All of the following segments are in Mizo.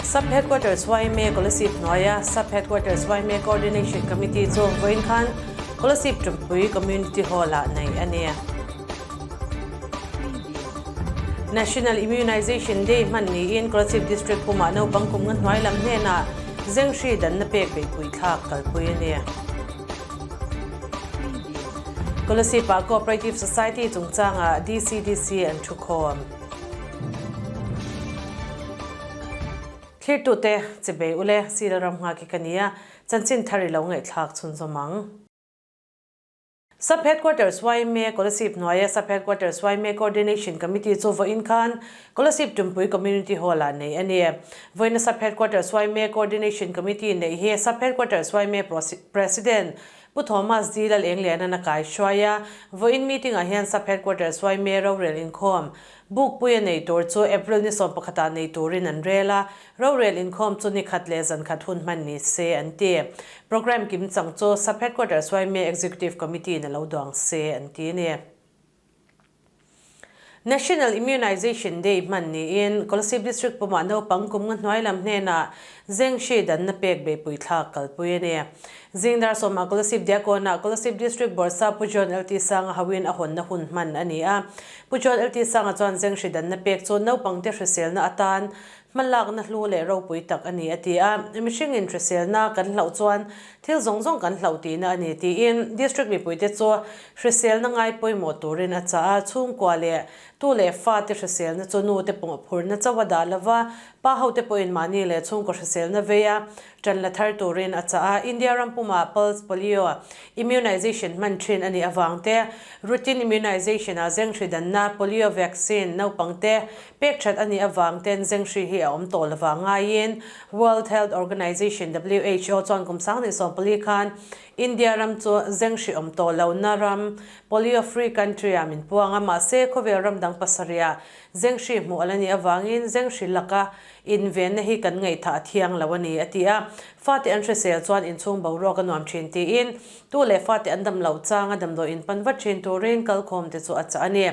Sub Headquarters yma Kolasib hnuaia Sub Headquarters yma Coordination Committee chu vawiin khan Kolasib Tumpui Community Hall-ah neih a ni. National Immunization Day hman niin Kolasib District pumah naupang kum nga hnuai lam hnenah zenghri danna pek beihpui thlak kalpui a ni. Kolasib-ah Cooperative Society chungchangah DCDC an thukhawm. Thlirtute chibei ule Sila ram nghak hi ka nia, chanchin thar i lo ngaihthlak chhunzawm ang. Sub Headquarters yma Kolasib hnuaia Sub Headquarters yma Coordination Committee chu vawiin khan Kolasib Tumpui Community Hall-ah neih a ni. Vawiina Sub Headquarters yma Coordination Committee neih hi Sub Headquarters yma President Pu Thomas D. Lalengliana'n a kaihruai a. Vawiin meeting-ah hian Sub Headquarters yma rorel inkhawm Bukpui a nei tur chu April ni sawmpakhatah nei turin an rel a, rorel inkhawm chu ni khat leh zan khat hun hman ni se an ti. Programme kim chang chu Sub Headquarters yma Executive Committee-in a lo duang se an ti a ni. National Immunization Day hman niin Kolasib District pumah naupang kum nga hnuai lam hnenah Zengshi danna pek beihpui thlak kalpui a ni. Zingdar sawmah Kolasib Diakona Kolasib District Bawrhsa Pu John LT Sanga hoin a hawnna hun hman a ni a. Pu John LT Sanga chuan Zenghri danna pek chu naupangte hriselna atan hmalakna hlu leh ropui tak a ni a ti a. Mihringin hriselna kan hlauh chuan thil zawng zawng kan hlauh tihna a ni tiin District mipuite chu hriselna ngai pawimawh turin a chah a. Chhungkua leh tu leh fate hriselna chu nute pawhphurna chauh a dah lova, pa hote pawhin mahni leh chhungkaw hriselna vei a Ṭan la thar turin a chah a, India ram pumah pulse polio immunization hman ṭhin a nih avang te, routine immunization ah zenghri danna polio vaccine naupang te pek ṭhat a nih avang ten zenghri hi a awm tawh lova ngaiin World Health Organization, who, chuan kum 2014 khan India ram chu zenghri awm tawh lohna ram polio free country ah min puang a, mahse khawvel ram dang pasarih ah zenghri hmuh a la nih avangin zenghri laka Invenna hi kan ngaihthah a thiang lo a ni, a ti a. Fate an hrisel chuan inchhung boruak a nuam thin tiin, tu leh fate an dam loh changa damdawi inpan vat thin turin kalkhawm te chu a chah a ni.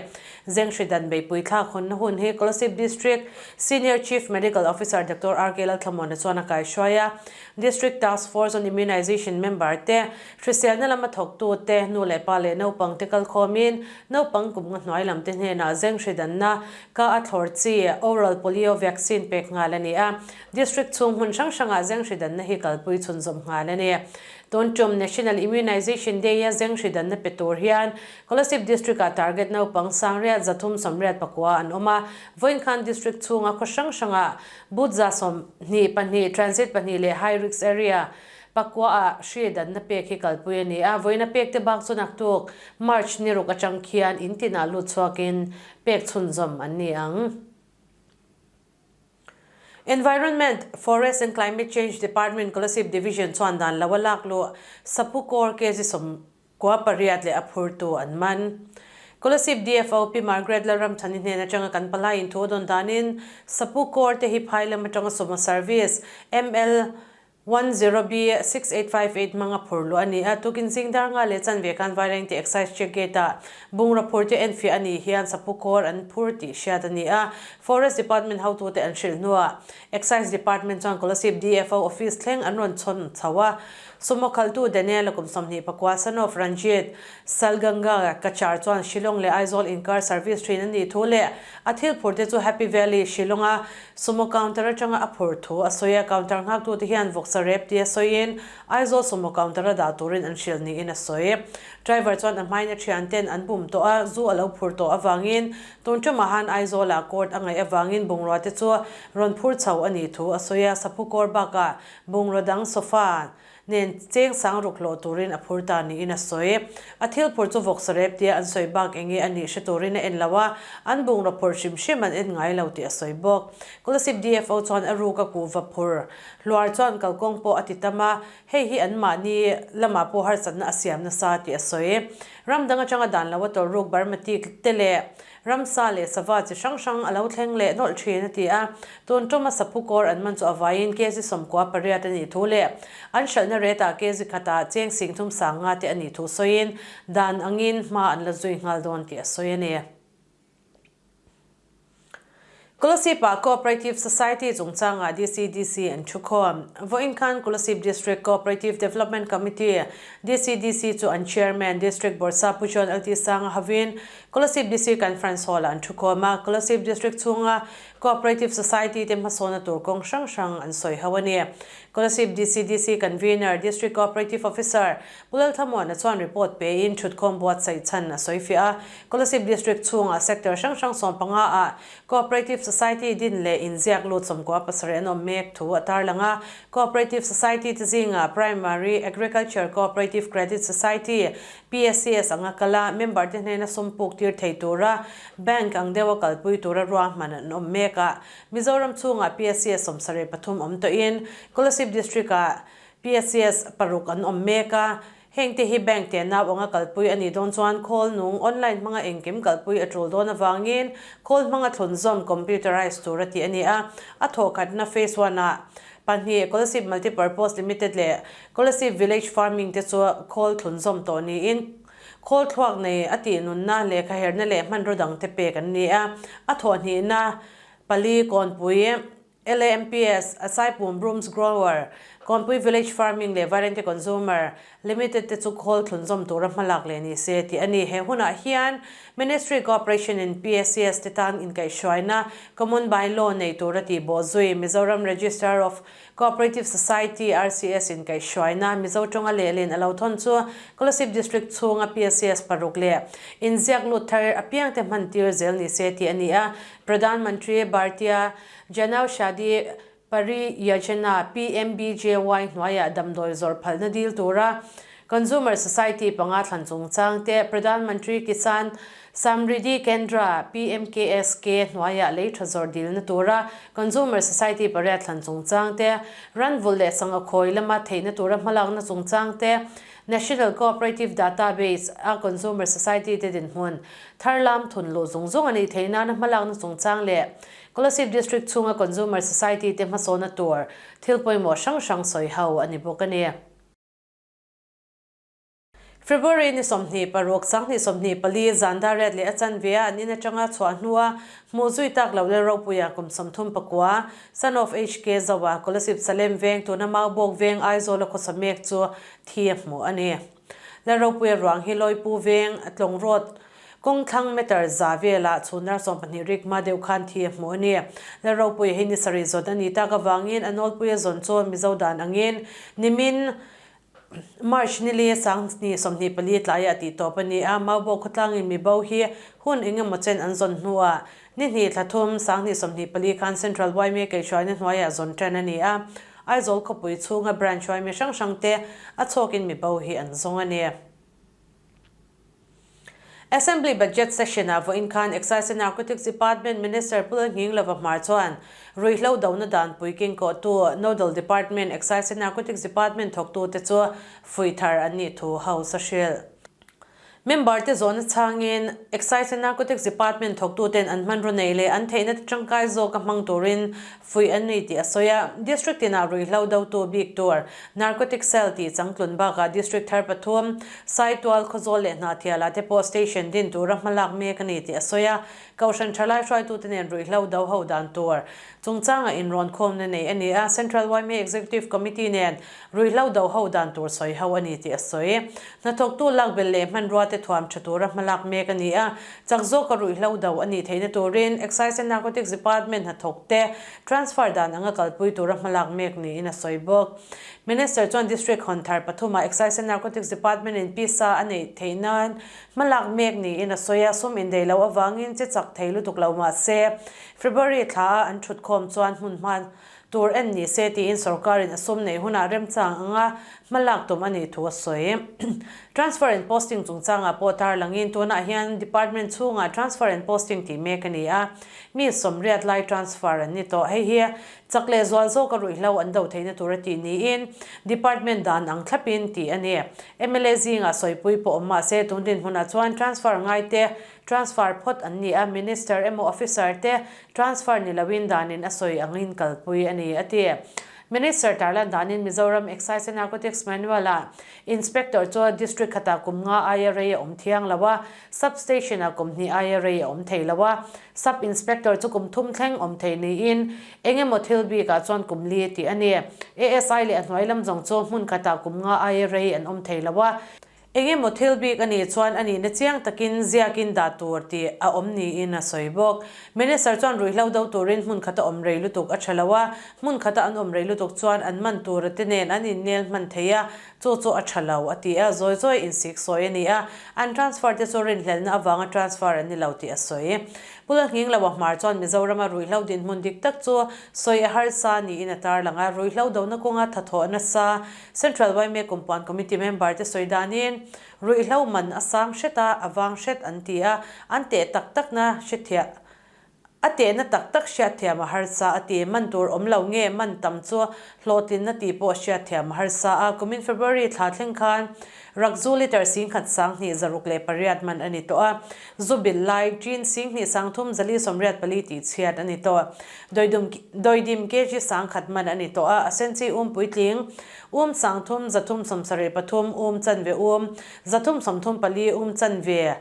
Zenghri dan beihpui thlak hawnna hun hi Kolasib District Senior Chief Medical Officer Doctor RK Lalthlamuana chuan a kaihruai a. District Task Force on Immunization member te, hriselna lama thawktu te, nu leh pa leh naupang te kalkhawmin naupang kum nga hnuai lam te hnenah zenghri danna Ka a thlawr chi, oral polio vaccine pek nghal a ni a, district chhung hmun hrang hrangah zenghri danna hi kalpui chhunzawm nghal a ni. Tun tum National Immunization Day-a zenghri danna pe tur hian Kolasib District-ah target naupang sangriat 394 an awm a, vawiin khan district chhunga khaw hrang hrangah booth 22, transit pahnih leh high risk area Pakua-ah hri danna pek hi kalpui a ni a, vawiin a pek te bak chu naktuk March ni ruk atang khian in tinah lut chhuakin pek chhunzawm an ni ang. Environment, Forest and Climate Change Department Kolasib Division chuan dan lo a lak luh Sapu Kawr kg 18 leh a phurtu an man. Kolasib DFO Pi Margaret Lalramthani hnen atanga kan palaiin thu a dawn danin Sapu Kawr te hi phai lam atanga Sumo Service ML 10B6858 hmang a phur luh a ni a, tukin zing dar nga leh chanve khan Vairengte Excise Check Gate-ah bungraw phur te enfiah a nih hian saphu kawr an phur tih hriat a ni a, Forest Department hotute an hrilh hnuah Excise Department chuan Kolasib DFO Office thleng an rawn chhawn chho a, Sumo khaltu Daniel-a kum 24 son of Ranjit Salganga Kachar chuan Shillong leh Aizawl inkar service thin a nih thu leh a thil phur te chu Happy Valley, Shillong-a Sumo counter atanga a phur thu a sawi a, counter nghaktute hian vawksa rep tia sawiin Aizawl sumo counter a dah turin an hrilh niin a sawi. Driver chuan a hmain a thianten an bum tawh a, zu a lo phur tawh avangin tun tumah han Aizawlah court a ngaih avangin bungrua te chu rawn phur chho a nih thu a sawi a, saphu kawr bakah bungrua dang sofa nen cheng sang ruk hlawh turin a phur ta niin a sawi. A thil phur chu vawksa rep tia an sawi bak enge a nih hre turin a en lo a, an bungraw phur hrim hrim an en ngai lo tih a sawi bawk. Kolasib DFO chuan a ruk a kuhva phur hluar chuan kalkawng pawh a ti tam a, hei hi anmahni lamah pawh harsatna a siam nasa tih a sawi. Ram dang atanga dan lo a tawlruk Burma-tik te leh Ramsa leh sava chi hrang hrang a lo thleng leh nawlh thin a ti a, tun tuma saphu kawr an man chu a vaiin kg 18 a nih thu leh an hralhna rate ah kg khatah cheng 30 sanga te a nih thu sawiin dan angin hma an la zui nghal dawn tih a sawi a ni. Kolasib-ah Cooperative Society chungchangah DCDC an thukhawm. Vawiin khan Kolasib District Cooperative Development Committee, DCDC, chu an Chairman, District Bawrhsa Pu John LT Sanga hovin Kolasib DC Conference Hall-ah an thukhawm a, Kolasib District chhunga Cooperative Society te hmasawna tur kawng hrang hrang an sawi ho a ni. Kolasib DCDC Convener, District Cooperative Officer, Pu Lalthamuana chuan report pein thutkhawm buatsaih chhan a sawi fiah a, Kolasib District chhungah sector hrang hrang 15 ah Cooperative Society din leh inziak lut 97 an awm mek thu a tarlang a. Cooperative Society te zingah Primary Agriculture Cooperative Credit Society, PACS, anga kal a, member te hnena sum puk tir thei tura bank ang deuha kalpui tura ruahman an awm mek a. Mizoram chhungah PACS 73 awm tawhin Kolasib District-ah PACS paruk an awm mek a. Heng te hi bank te nau anga kalpui a nih dawn chuan khawl nung online hmanga engkim kalpui a tul dawn avangin khawl hmanga thlunzawm computerise tur a tih a ni a. A thawhkhatna phase one ah pahnih Kolasib Multipurpose Limited leh Kolasib Village Farming te chu khawl thlunzawm tawh niin khawl thluak nei a tih nunna lehkha herna leh hmanraw dang te pek an ni a. A thawhhnihna pali kawnpui LAMPS, Saipum Brooms Grower, Kawnpui Village Farming leh Vairengte Consumer Limited te chu khawl thlunzawm tura hmalak leh ni se tih a ni. He hunah hian Ministry Cooperation in PACS te tan inkaihhruaina Common By-Law nei tura tih bawh zui Mizoram Registrar of Cooperative Society, RCS, inkaihhruaina Mizo tawnga lehlin a lo thawn chu Kolasib District chhunga PACS paruk leh inziak lut thar apiangte hman tir zel ni se tih a ni a. Pradhan Mantri Bhartiya Janaushadhi Pariyojana, PMBJY, hnuaiah damdawi zawrh phalna dil tura Consumer Society panga thlan chungchang te, Pradhan Mantri Kisan Samriddhi Kendra, PMKSK, hnuaiah lei tha zawrh dilna tura Consumer Society pariat thlan chungchang te, ranvul leh sangha khawi lama theihna tura hmalakna chungchang te, National Cooperative Database a Consumer Society te dinhmun thar lam thun luh zung zung a nih theih nana hmalakna chungchang leh Kolasib District chhunga Consumer Society te hmasawna tur thil pawimawh hrang hrang sawi ho a ni bawk a ni. February ni 26, 2024, zan dar riat leh a chanve a an in atanga chhuah hnua hmuh zui tak lo lel ropuia kum 39, son of HK Zoa, Kolasib Salem veng tuna Maubawk veng Aizawl a khawsa mek chu thi a hmuh a ni. Lal ropuia ruang hi Lawipu veng Tlawng Road Kawng thlang meter za velah chhunnar 12 rik hma deuh khan thi a hmuh a ni. Lal ropuia hi ni sarih zawn a ni tak avangin a nawlpuia zawn chu Mizo dan angin nimin March ni li 2024 tlaiah tih tawp a ni a, Maubawk khawtlangin mibo hi hun eng emaw chen an zawn hnuah ni hnih thla thum 2024 khan Central yma kaihhruaina hnuaiah zawn tan a ni a, Aizawl khawpui chhunga branch yma hrang hrang te a chhawkin mibo hi an zawng a ni. Assembly Budget Session-ah vawiin khan Excise and Narcotics Department Minister Pu Lalnghinglova Hmar chuan ruihhlo dona danpui kengkawhtu Nodal Department Excise and Narcotics Department thawktute chu fuih thar an nih thu House a hrilh. Member te zawhna chhangin Excise and Narcotics Department thawktuten an hmanraw nei leh an theihna tangkai zawka hmang turin fuih an ni tih a sawi a. District tinah ruihhlo dotu bik tur Narcotic Cell tih changtlun bakah District thar pathum, Saitual, Khawzawl leh Hnahthialah te pawh station din tura hmalak mek a ni tih a sawi a. Kohhran thalai hruaitute nen ruihhlo do ho dan tur chungchanga inrawn khawmna nei a ni a, Central yma Executive Committee nen ruihhlo do ho dan tur sawi ho a ni tih a sawi. Hnathawktu lakbelh leh hmanrua te thuam tha tura hmalak mek a ni a, chak zawka ruihhlo do a nih theihna turin Excise and Narcotics Department hnathawk te transfer dan anga kalpui tura hmalak mek niin a sawi bawk. Minister chuan District hawn thar pathumah Excise and Narcotics Department in pisa a neih theih nan hmalak mek niin a sawi a, sum indeih loh avangin che chak thei lutuk lo mah se February thla a an thutkhawm chuan hmun hma tur en ni se tiin sorkarin a sum neih hunah remchang anga hmalak tum a nih thu a sawi. Transfer and posting chungchangah pawh tarlangin tunah hian department chhungah transfer and posting tih mek a ni a, mi 80 lai transfer an ni tawh. Hei hi chak leh zual zawka ruihhlo an do theihna tur a tih niin department dan ang thlapin tih a ni. Mla zingah sawipui pawh awm mah se tun dinhmunah chuan transfer ngaite transfer phawt an ni a, minister emaw officer te transfer ni loin danin a sawi angin kalpui a ni, a ti. Minister tarlan danin Mizoram Excise and Narcotics Manual-ah Inspector chu District khatah kum nga aia rei a awm thiang lo a, Sub Station-ah kum hnih aia rei a awm thei lo a, Sub Inspector chu kum thum thleng awm thei niin eng emaw thil bikah chuan kum li tih a ni. ASI leh a hnuai lam zawng chu hmun khatah kum nga aia rei an awm thei lo a. Eng emaw thil bik a nih chuan a nihna chiang takin ziakin dah tur tih a awm niin a sawi bawk. Minister chuan ruihhlo do turin hmun khata awm rei lutuk a tha lo a, hmun khata an awm rei lutuk chuan an man tura te nen an innel hman thei a, chu chu a tha lo a ti a, zawi zawi insik sawi a ni a, an transfer te chu rinhlelhna avanga transfer an ni lo tih a sawi. Pu Lalnghingloa hmar chuan Mizorama ruihhlo dinhmun dik tak chu sawi a harsa niin a tarlang a, ruihhlo dona kawnga thathawh nasa Central yma Kumpuan Committee member te sawi danin ruihhlo man a sang hret a, a vang hret an ti a, an teh tak takna hrethiah a tehna tak tak hriatthiam a harsa a ti. Man tur awm lo nge man tam chu hlawhtlinna tih pawh hriatthiam a harsa a. Kumin February thla thleng khan Rakzu litre 10,000 268 man a ni tawh a, zu bil lai ṭin 10,2 384 tih chhiat a ni tawh. Dawidum Dawidim kg 10,000 man a ni tawh a, a senchi um puitling um 3 373 um chanve um 334 um chanve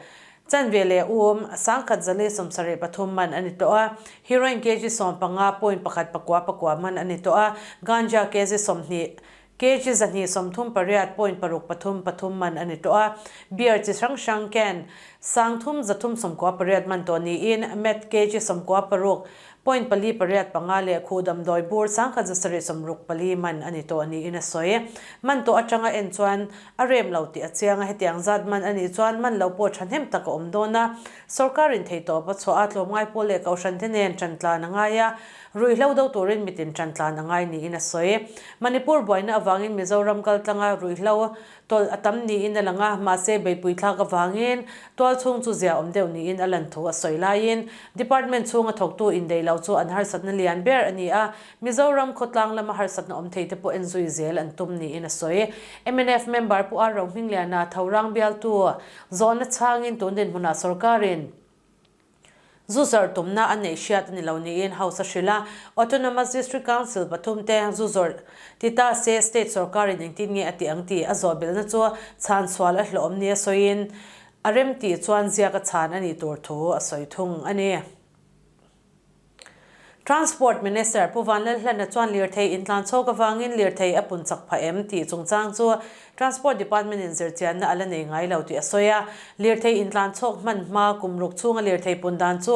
chanve leh um 1,173 man a ni tawh a, heroin kg 15 point pakhat pakua pakua man a ni tawh a, ganja kg 20 Kg 238 point paruk pathum pathum man a ni tawh a, beer chi hrang hrang can 3398 man tawh niin meth kg 96 point pali pariat panga leh khuh damdawi bur 1764 man a ni tawh niin a sawi. Man tawh atanga en chuan a rem lo tih a chiang a, hetiang zat man a nih chuan man lo pawh thahnem tak a awm dawn a, sorkarin theihtawp a chhuah a, tlawmngai pawl leh kohhrante nen tantlan a ngai a, Ruihhlo do turin mitin ṭan tlan a ngai niin a sawi. Manipur buaina avangin Mizoram kaltlanga ruihhlo tawlh a tam niin a lang a, mahse beihpui thlak avangin tual chhung chu zia awm deuh niin a lan thu a sawi laiin Department chhunga thawktu indeih lo chu an harsatna lian ber a ni a, Mizoram khawtlang lama harsatna awm thei te pawh enzui zel an tum niin a sawi. Mnf member Pu R Rohmingliana Thorang bialtu zawhna chhangin tun dinhmunah sorkarin Zu zawrh tumna a neih hriat a ni lo niin House a hrilh a, Autonomous District Council pathum te zu zawrh ti ta se state sorkarin engtin nge a tih ang tih a zawh belhna chu chhan sual a hlawhawm nia sawiin a rem tih chuan ziak a chhan a nih tur thu a sawi thung a ni. Transport Minister Pu Vanlalhlana chuan lirthei intlan chhawk avangin lirthei a pun chak phah em tih chungchang chu Transport Department in zirchianna a la nei ngai lo tih a sawi a. Lirthei intlan chhawk hman hma kum ruk chhunga lirthei pun dan chu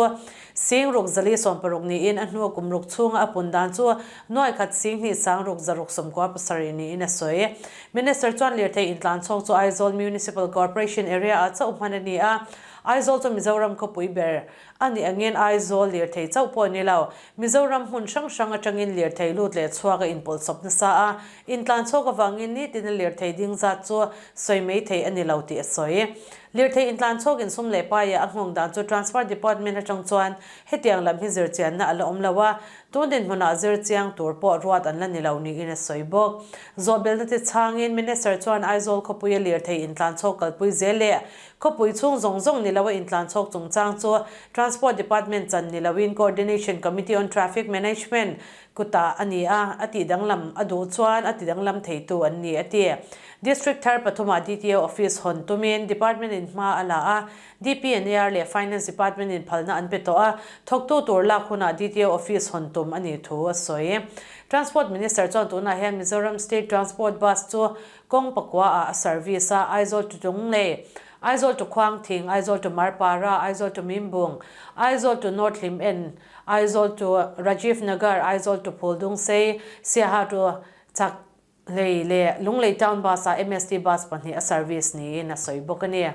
60 606 niin a hnua kum ruk chhunga a pun dan chu nuaikhat 2 6 697 niin a sawi. Minister chuan lirthei intlan chhawk chu Aizawl Municipal Corporation area ah chauh hman a ni a, Aizawl chu Mizoram khawpui ber A nih angin Aizawl lirthei chauh pawh ni lo, Mizoram hmun hrang hrang atangin lirthei lut leh chhuak a inpawlhsawp nasa a, intlan chhuak avangin nitin a lirthei ding zat chu sawi mai thei a ni lo tih a sawi. Lirthei intlan chhuak insum leh paiah a nghawng dan chu Transport Department atang chuan hetiang lam hi zirchianna a la awm lo a, tun dinhmunah zirchiang tur pawh ruat an la ni lo niin a sawi bawk. Zawhbelna te chhangin Minister chuan Aizawl khawpuia lirthei intlan chhuak kalpui zel leh Khawpui chhung zawng zawng ni loa intlan chhawk chungchang chu Transport Department chan ni loin Coordination Committee on Traffic Management kutah a ni a, a tih danglam a duh chuan a ti danglam theitu an ni, a ti. District thar pathumah DTO office hawn tumin Department in hma a la a, DPNAR leh Finance Department in phalna an pe tawh a, thawktu tur lak hunah DTO office hawn tum a nih thu a sawi. Transport Minister chuan tunah hian Mizoram State Transport Bus chu Kawng pakua ah a service a, Aizawl to Lunglei, Aizawl to Khuangthing, Aizawl to Marpara, Aizawl to Mimbung, Aizawl to North Hlimen, Aizawl to Rajiv Nagar, Aizawl to Phuldungsei, Siaha to Chakhlei leh Lunglei Town Bus ah MST Bus pahnih a service niin a sawi bawk a ni.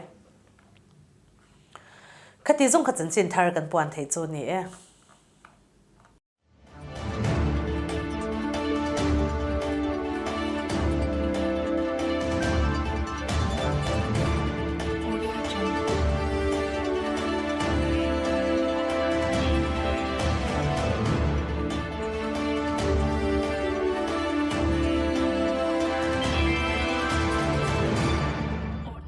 Khati zawng kha chanchin thar kan puan theih chu ni e.